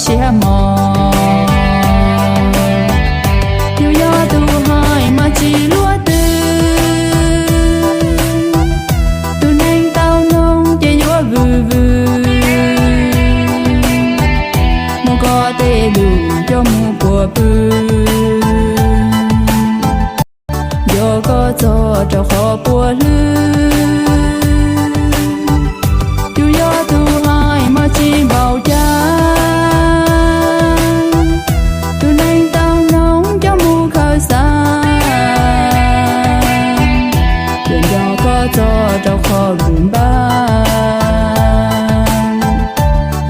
siab mos. Yus yog tus hais mas tsis luaj twg, tus neeg tau mloog ces yuav vwm vwm, muab koj tej lus coj mus puas pw, nco koj txog rau qhov puas hlwb. Yus yog tus hais mas tsis npaum cas, tus neeg tau mloog coj mus khaws xav, yuav nco koj txog rau qhov vwm npab.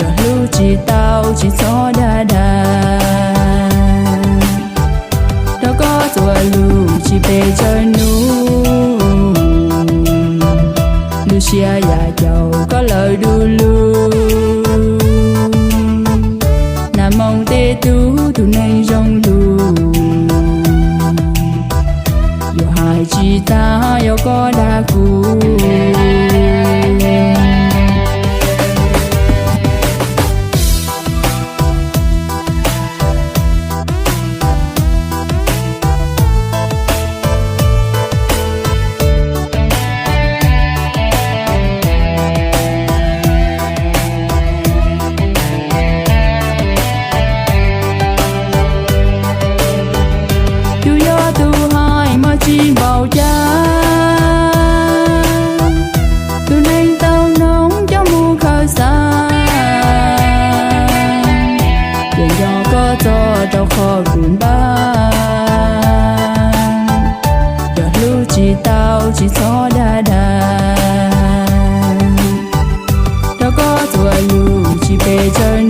Yog hlub tsis tau tsis txhob dag dag, rau koj txuas lus tsis pes tsawg hnub, lub siab yam caum koj lawm du lug. Nag hmo tej tug, tus neeg zoo lug, yuav hais tsis tag yog koj dag kuv. Yus yog tus hais mas tsis npaum cas, tus neeg tau mloog coj mus khaws xav, yuav nco koj txog rau qhov vwm npab. Yog hlub tsis tau tsis txhob dag dag, rau koj txuas lus tsis pes tsawg